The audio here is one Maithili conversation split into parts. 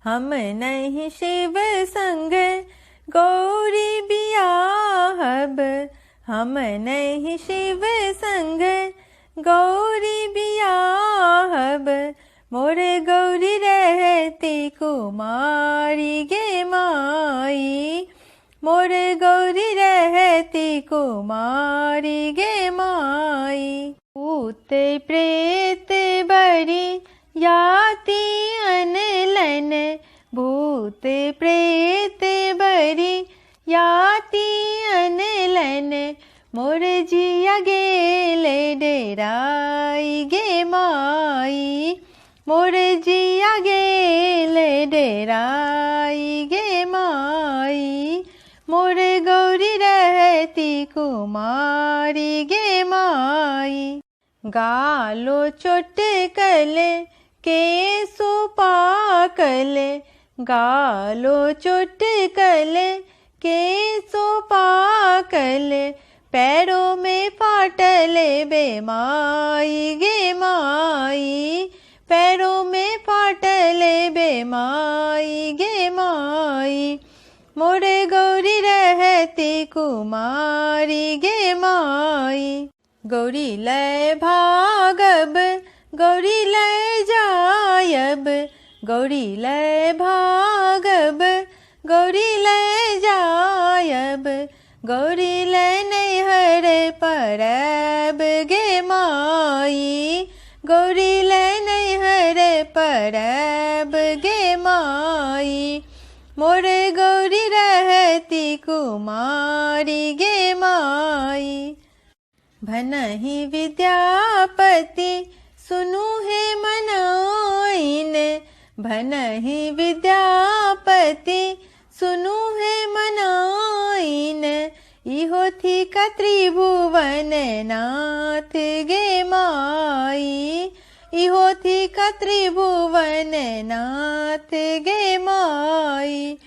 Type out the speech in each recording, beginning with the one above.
हम नहीं शिव संग गौरी बियाहब, हम नहीं शिव संग गौरी बियाहब। मोरे गौरी रहती कुमारी गे माई, मोरे गौरी रहती कुमारी गे माई। भूत प्रेत बरी याति अनलन, भूत प्रेत बरी याति अनलन। मोर जिया गेले डेराई गे माई, मोर जिया गेले डेराई गे माई। मोर गौरी रहती कुमारी गे माई। गालो चोटकले केसो पाकले, गालो चोटकले केसो पाकले। पैरों में फाटले बेमाई गे माई, पैरों में फाटले बेमाई गे माई। मोरे गौरी रहती कुमारी गे माई। गौरी लय भागब गौरी लय जायब, गौरी लय भागब गौरी लय जायब। गौरी लय नैहर परब गे माई, गौरी लय नैहर परब गे माई। मोरे गौरी रहती कुमारी गे माई। भनहि विद्यापति सुनु हे मनाइन, भनहि विद्यापति सुनु हे मनाइन। इहो थीक त्रिभुवन नाथ गे माई, इहो थीक त्रिभुवन नाथ गे माई।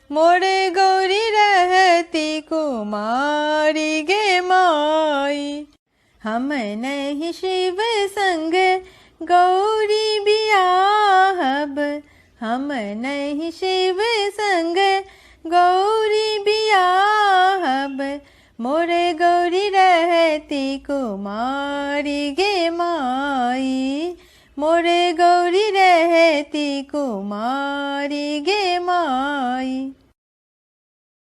मोरे गौरी रहती कुमारी गे माई। हम नहीं शिव संग गौरी बियाहब, हम नहीं शिव संग गौरी बियाहब। मोरे गौरी रहती कुमारी गे माई, मोरे गौरी रहती कुमारी गे माई।